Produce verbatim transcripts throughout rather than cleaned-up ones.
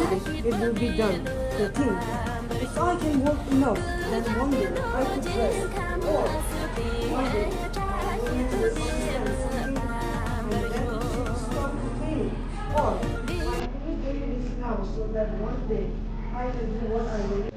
It will be done. The thing, if I can work enough, then one day I could rest. Or one day I will need to understand something and then stop the pain. Or I can do this now so that one day I can do what I will.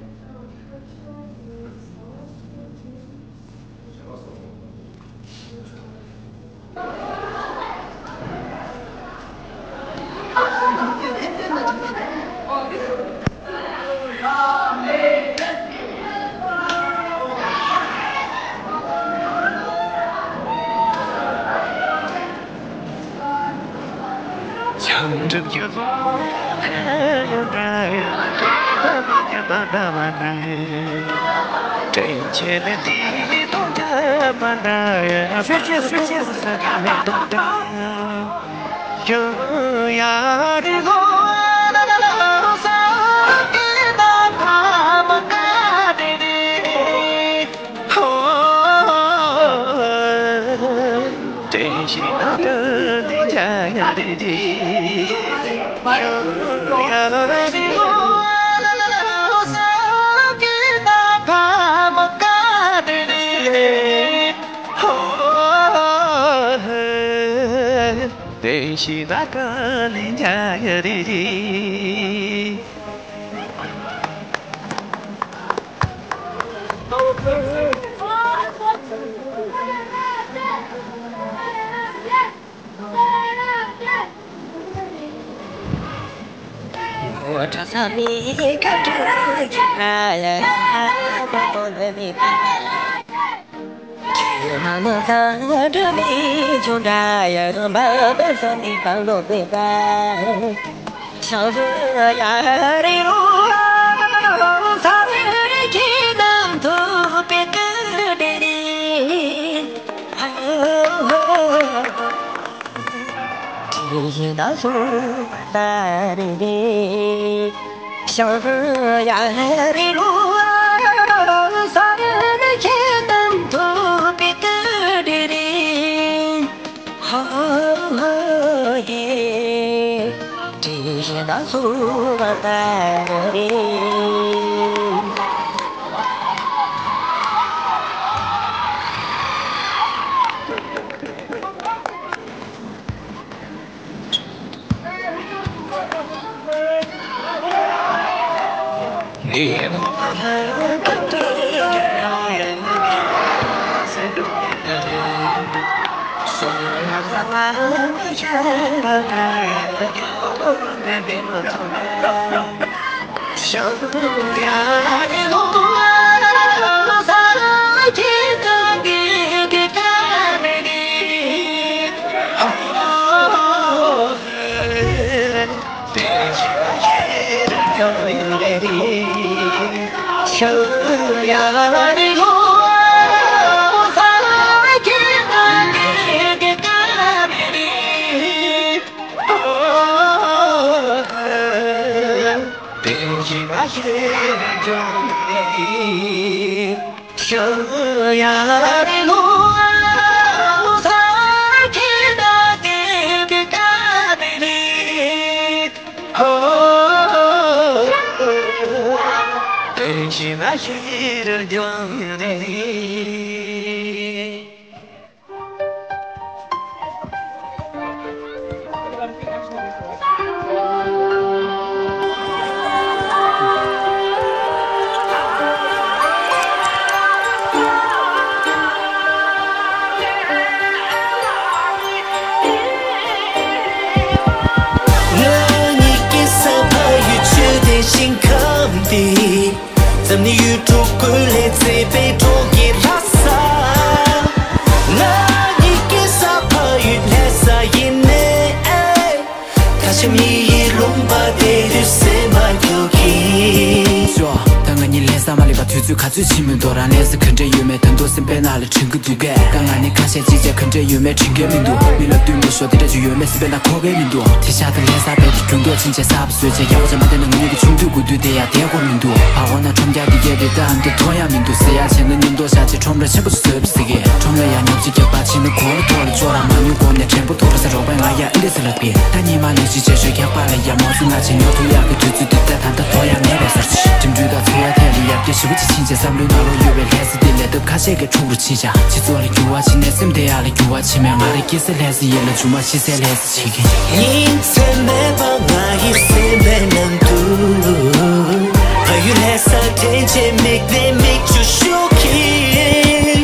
ང་གཉིས་ཀྱི་ས་ཕ་ཡུལ་ཆོས་ལྡན་ཞིང་ཁམས་འདི། འཛམ་གླིང་ཡུལ་གྲུ་ཀུན་ལས་མཛེས་པའི་གྲོང་ཁྱེར་ལྷ་ས། ང་གཉིས་ཀྱི་ས་ཕ་ཡུལ་ལྷ་ས་ཡིན་ནའི། ད་ཆ་མི་ཡི་ལུང་པ་དེ་དུས་སེམས་པ་སྐྱོ་གི། ད་ང་གཉིས་ལྷ་ ས་མ་ལེགས་པ་དུས་ཚོད་ག་ཚོད་ཕྱིན་མི་འདུག་རང་ལས་ས་ག་འདྲ་ཡོད་མེད་ད་དུང་སེམས་པའི་ནང་ལ་དྲན་གི་འདུག་གས། ད་ང་ནི་ཁ་ཤས་ཅིག་བྱས་ག་འདྲ་ཡོད་མེད་དྲན་གི་མི་འདུག་མི་ལ་བསྟུན་པ་ཤོག་དེ་འདྲ་ཅིག་ཡོད་མེད་སེམས་པའི་ནང་འཁོར་གི་མི་འདུག་དེ་ཤ་ད་ལྷ་ས་བལ་གྱི་རྒྱུན་ཐོག་ཕྱིན་བྱས་གསར་པ་བཟོས་བྱས་རྒྱག་པ་བྱས་མ་བསྡད་ན་ང་གཉིས་ཀྱི་ཆུང་དུས་དགུ་དུས་དེ་ཡང་བསྡད་དགོས་མི་འདུག་ཨ་ཧོ་ན་ཁྲོམ་རྒྱག་གི་རྒྱལ་དེ་ད་འདི་མཐོང་ཡག་མི་འདུག་ཟེར་ཡག་བྱས་ན་མཉམ་དུ་བཞག་བྱས་ཁྲོམ་ར་ཆེན་པོ་ཞིག་བཟོས་པ་ཟེར་གི། ཁྲོམ་ལ་ཡང་ཉོབ་ཅིག་རྒྱག་པ་ཕྱིན་ན་གོ་ལ་ཐོག་ལ་ཅོག་ར་མ་ཉུང་གོ་ནས་དྲན་པོ་ཐོག་ལ་ཟེར་རོགས་པས་ང་ཡ་ཨེ་འདྲ་ཟེར་ལབ་གི། ད་ཉི་མ་ལས་ཤི་བྱས་ཤོད་རྒྱག་པ་ལ་ཡ་མོ་སུ་ང་ཆེ་ཉོ་ཐུབ་ཡག་གི་དུས་ཚོད་དེ་ད་ད་ད་ཐོ་ཡག་མེད་པའི་སར་ཆི་འགྲིམ་འགྲུལ་དང་འཚོ་བ་ཐད་ལ་ཡར་རྒྱས་ཞེ་པོ་ཅིག་ཕྱིན་བྱས་བསམ་བློའི་ནང་ལོགས་ཡོད་པའི་ལྷ་ས་དེ་ལས་སྟབས་ཁ་ཤས་ཀྱི་འཁྲུག་རུ་ཕྱིན་བཞག་སྤྱི་ཚོགས་ལ་འགྱུར་བ་ཕྱིན་ནས་སེམས་དེ་ཡག་ལ་འགྱུར་བ་ཕྱིན་མེད། ང་རང་སྐྱེ་ས་ལྷ་ས་ཡིན་ལ་རྒྱུ་མ་ཤི་སའི་ལྷ་ས་བྱེད་ཀྱི། ཉིན་མཚན་མེད་པར་ང་ཡི་སེམས་པའི་ནང་དུ་ཕ་ཡུལ་ལྷ་ས་དྲན་བྱས་མིག་ནས་མིག་ཆུ་ཤོར་གྱིན།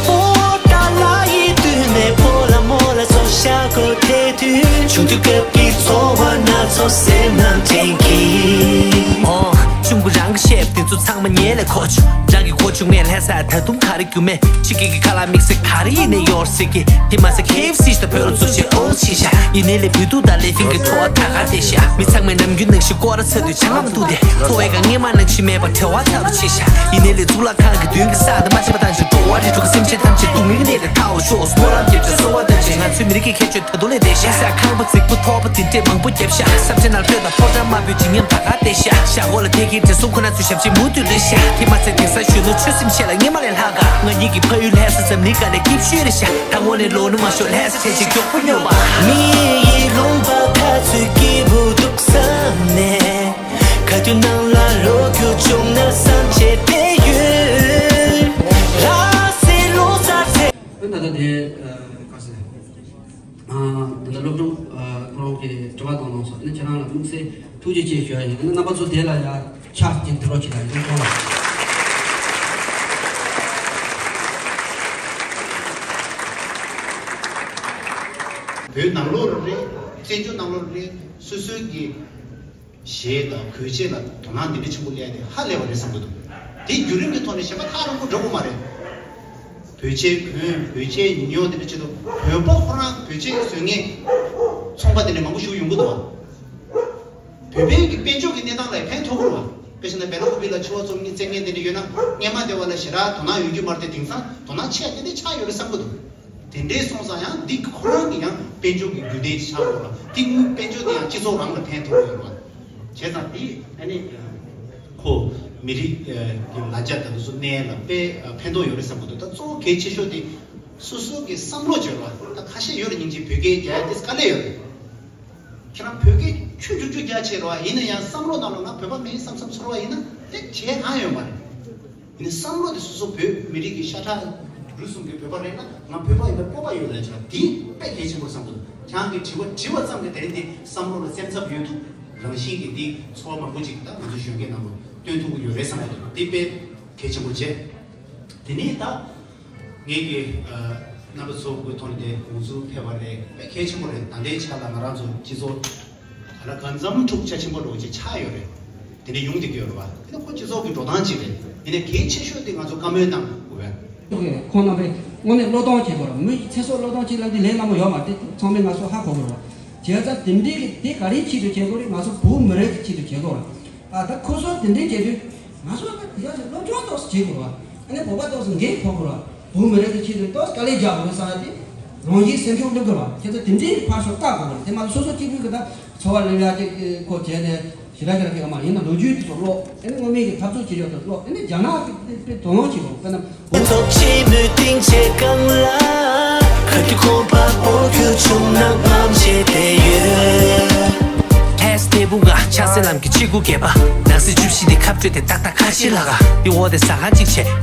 ཨོ་ཏཱ་ལ་ཡི་མདུན་ནས་སྤོ་ལ་མོ་ལ་ཚོ་ཤ་སྐོར་དེ་དུས་ཆུང་དུས་སྐབས་ཀྱི་ཚོར་བ་སྣ་ཚོགས་སེམས་ནང་དྲན་གྱིན། ཨོ། གཅུང་པོ་རང་གི་བཤད་པ་དེ་ཚོ་ཚང་མ་ངས་ལས་གོ་བྱུང་། རང་གི་གོ་བྱུང་ངས་ལྷ་ས་ད་དུང་ག་རེ་རྒྱུ་མེད། ཕྱི་རྒྱལ་གྱི་ཁ་ལག་དམིགས་བསལ་ག་རེ་ཡིན་ནའི་ཡོད་ཟེར་གི། དེ་མ་ཟད་ཁེ་ཨེཕ་སི་ཞིག་དང་བོད་ལ་བཙུགས་བྱས་ཨོ་ཕྱིན་ཤག་ཡིན་ནའི་ལས་བོད་ཐུག་དང་ལས་ཕིང་གི་ཚོར་བ་ད་ག་བསྡད་ཤག་མི་ཚང་མས་ནམ་རྒྱུན་ནང་བཞིན་སྐོར་ར་ཚ་དུས་ཆང་ངམ་བཏུང་སྟེ། འཚོ་བའི་སྒང་སྔོན་མ་ནང་བཞིན་མེད་པར་བྲེལ་བ་ཚ་རུ་ཕྱིན་ཤག་ཡིན་ནའི་ལས་གཙུག་ལག་ཁང་གི་མདུན་གྱི་ས་དང་མ་ཆད་པ་དང་བཞིན་འགྲོ་བ་རིགས་དྲུག་གི་སེམས་ཅན་ཐམས་ཅད་སྡུག་བསྔལ་གྱི་གནས་ལས་ཐར་བར་ཤོག་སྨོན་ལམ་རྒྱབ་བྱས་གསོལ་བ་འདེབས་བྱས། ང་ཚོའི་མི་རིགས་ཀྱི་ཁྱད་ཆོས་ད་དུང་ལས་བསྡད་ཤག་ས་ཁང་པ་རྫིག་པོ་ཐོག་པ་དེ་འདྲས་མང་པོ་བརྒྱབ་ཤག་ས་ཆ་ནང་སྤོས་དང་ཕོ་བྲང་དམར་པོའི་བརྗིད་ཉམས་ད་ག་བསྡད་ཤག་ཞྭ་སྒོ་ལ་བསྡད་མཁན་བགྲེས་སོང་ཁོ་ན་ཚོའི་ཞབས་ཕྱི་མུ་མཐུད་རེད་ཤག་དེ་མ་ཚད་གེ་སར་གཞོན་ནུ་ཆོས་སེམས་བཤད་ལ་སྔོན་མ་ལས་ལྷག་ག་ང་གཉིས་ཀྱི་ཕ་ཡུལ་ལྷ་ས་འཛམ་གླིང་དཀའ་ལས་སྐྱིད་ཤོས་རེད་ཤག་ད་དངོས་གནས་ལོག་ནི་མ་ཤོར་ལྷ་ས་ཁྲལ་ཆེ་མགྱོགས་པོ་སྙོམས་པ། མི་ཡི་ལུང་པ་ཁ་ཚུད་སྐྱིད་པོ་འདུག་བསམ་ནས། ཁ་ཐུག་ནང་ལ་ལོག་རྒྱུ་བྱུང་ན་བསམ་བྱས་བསྡད་ཡོད། ལྷ་སའི་ལོ་གསར་ཚེས། ད་ལྟ་དེ་ག་ཟེར། ད་ལྟ་སློབ་སྦྱོང་ཁོ་རང་གི་དྲི་བ་དང་གནང་སོང་། ཨ་ནི་ཁྱེད་རང་ལ་དམིགས་བསལ་ཐུགས་རྗེ་ཆེ་ཞུ་ཡ་ཡིན། ཨ་ནི་རྣམ་པ་ཚོ་དེ་ལ་ཡ་ཕྱག་ཅིག་འདི་རོགས་བྱེད་ད་ཡིན་ཁོང་ལ། བོད་ནང་ལོགས་རེད། བཙན་བྱོལ་ནང་ལོགས་རེད། སོ་སོའི་གི་གཞས་དང་གོས་ཆས་ལ་དོ་སྣང་འདི་འདྲ་ཆེན་པོ་སླེབས་ཏེ་ཧ་ལས་པ་རེད་བསམ་གྱི་འདུག་དེའི་བརྒྱུད་རིམ་གྱི་ཐོག་ནས་གཞས་པ་ཐག་རིང་པོ་འགྲོ་དགོས་མ་རེད། བོད་ཆས་གོན། བོད་ཆས་ཉོ། འདི་འདྲ་བྱེད་དུས་བོད་པ་ཁོ་རང་བོད་ཆས་བཟོ་མཁན་ཚོང་པ་དེ་འདྲ་མང་པོ་ཞིག་ཡོང་གི་འདུག་བ། བོད་པའི་གི་དཔལ་འབྱོར་གྱི་གནས་སྟངས་ལ་ཕན་ཐོགས་ཀྱི་རེད་བ། དཔེ་བཞག་ན་སྦེ་ལ་ཀོ་པི་ལ་ཕྱུ་པ་བཙུགས་མཁན་བཙལ་མཁན་དེ་འདྲ་ཡོད་ན་སྔོན་མ་དེ་བ་ལ་ཞེ་དྲག་དོ་སྣང་ཡོང་རྒྱུ་མ་རེད་དེ། དེང་སང་དོ་སྣང་ཆེ་ཡ་དེ་འདྲ་ཆགས་ཡོད་རེད་བསམ་གྱི་འདུག་དེ་འདྲའི་སོང་ཙང་ཡང་འདི་ཁོ་རང་གི་ཡང་དཔལ་འབྱོར་གྱི་རྒྱུ་དེ་ཆགས་དགོས་ལ། དེ་དངུལ་དཔལ་འབྱོར་དེ་ཡང་སྤྱི་ཚོགས་རང་ལ་ཕན་ཐོགས་ཡོད་རེད་བ། བྱས་ཙང་འདི་ཨ་ནི་ཁོ་མི་རིགས་ཀྱི་ལ་རྒྱ་དང་སོ་གནས་ལ་དཔེ་ཕན་ཐོགས་ཡོད་རེད་བསམ་གྱི་འདུག་ད་གཙོ་བོ་གལ་ཆེ་ཤོས་དེ་སོ་སོ་གི་བསམ་བློ་བྱོས་རེད་བ། ད་ཁ་ཤས་ཡོད་རེད་སྙིང་རྗེ་བོད་སྐད་རྒྱག་ཡ་དེ་དཀའ་ལས་ཡོད་རེད། ཁྱེད་རང་བོད་སྐད་ཆུ་རྒྱུག་ཆུ་རྒྱག་བྱས་རེད་བ། ཡིན་ན་ཡང་བསམ་བློ་ནང་ལ་ང་བོད་པ་མིན་བསམ་བསམ་ཚོར་བ་ཡིན་ན་དེ་བྱས་གང་ཡོད་མ་རེད། ཡིན་ན་བསམ་བློ་དེ་སོ་སོ་བོད་མི་རིགས་ཀྱི་ཤ་ཁྲག་རུས་གསུམ་གྱི་བོད་པ་རེད་ན་ང་བོད་པ་ཡིན་པའི་སྤོབས་པ་ཡོད་ལ་བྱ། དེ་དཔེ་གལ་ཆེན་པོ་བསམ་གྱི་འདུག་ཁྱེད་རང་གི་དྲི་བ་དྲི་བ་ཙམ་གྱིས་དེ་རིང་འདི་བསམ་བློ་ལ་སེམས་འཚབ་ཡོད་དུས་རང་བཞིན་གྱིས་འདི་ཚོར་བ་མང་པོ་ཅིག་ད་ང་ཚོ་གཞོན་སྐྱེས་རྣམས་ལ་སྟོན་ཐུབ་ཀྱི་ཡོད་རེད་བསམ་གྱི་འདུག་དེ་དཔེ་གལ་ཆེན་པོ་བྱས། དེ་ནས་ད། ངེད་ཀྱི་ཨ་རྣམ་པ་ཚོ་གི་ཐོག་ནས་དེ་དགོངས་ཚུལ་ཕེབས་པ་རེད། དཔེ་གལ་ཆེན་པོ་རེད། ད་ལྟའི་ཆ་ལ་ང་རང་ཚོ་སྤྱི་ཚོགས་ད་ལ་གང་འཚམ་འཁྲུག་ཆ་ཆེན་པོ་འགྲོ་ཆེ་ཆགས་ཡོད་རེད། དེ་འདྲ་ཡོང་བསྡད་ཀྱི་ཡོད་རེད་བ། དེ་ནི་ཁོ་སྤྱི་ཚོགས་ཀྱི་འགྲོ་སྟངས་ཅིག་རེད། ཡིན་ནའི་གལ་ཆེ་ཤོས་དེ་ང་ཚོ་བཀའ་མོལ་གནང་དགོས་པས། ཁོང་རྣམ་པས་དངོས་གནས་བློས་གཏོང་བྱེད་དགོས་རེད། མི་ཚེ་སྲོག་བློས་གཏོང་བྱེད་ལབ་དུས་ལས་སླ་མོ་ཡོད་མ་རེད། དེ་ཚང་མས་ང་ཚོ་ཧ་གོ་དགོས་རེད་བ། བྱས་ཙང་དེ་འདྲའི་གི་དེ་ག་རེའི་ཆེད་དུ་བྱེད་དགོས་རེད། ང་ཚོ་བོད་མི་རིགས་ཀྱི་ཆེད་དུ་བྱེད་དགོས་རེད། ཨ་ད་ཁོ་ཚོ་དེ་འདྲའི་བྱེད་དུས་ང་ཚོ་ལ་དེ་ཡག་ཞིག་སློབ་སྦྱོང་ཏོག་ཙམ་བྱེད་དགོས་ར། ཨ་ནི་བོད་པ་ཏོག་ཙམ་འགན་ཁུར་དགོས་ར། བོད་མི་རིགས་ཀྱི་ཆེད་དུ་ཏོག་ཙམ་དཀའ་ལས་རྒྱག་དགོས་བསམ་ཡ་དེ་རང་བཞིན་སེམས་ཤུགས་སླེབས་དགོས་ར། ཁྱེད་ཚོ་དེ་འདྲའི་ཕར་ཚུར་བལྟ་དགོས་ར། དེ་མ་གཏོགས་སོ་སོ་གཅིག་པུས་ཀྱི་ད་འཚོ་བ་ལས་ལས་ཅིག་ཁོ་བྱས་ནས་ཞི་ར་ཞི་ར་ཕེབས་མ་ཡིན་ན་ལོ་རྒྱུས་དེ་ཚོ་ཀློག་ཨ་ནི་དངོས་མེད་ཀྱི་འཐབ་རྩོད་བྱེད་ཡག་དེ་ཀློག་ཨ་ནི་རྒྱ་ནག་གི་དཔེ་དོ་སྣང་བྱེད་དགོས་དཔེར་ན། ཚོགས་ཆེན་མུས་སྟེང་བྱེད་སྒང་ལ། ཁ་ཐུག་ཁོང་པ་སྤོ་རྒྱུ་བྱུང་ན་ངམ་བྱེད་དེ་ཡོད། ལྷ་ས་སྟེགས་བུ་ང་ཆགས་སེ་ལམ་གྱི་ཆེ་དགུ་བརྒྱད་པ། ནག་སེ་བཅུ་བཞི་དེ་ཁ་སྤྲོད་དེ་ཏག་ཏག་ཁ་ཤས་ལྷག་ག་དེ་འོག་དེ་ཟ་ཁང་གཅིག་བྱས།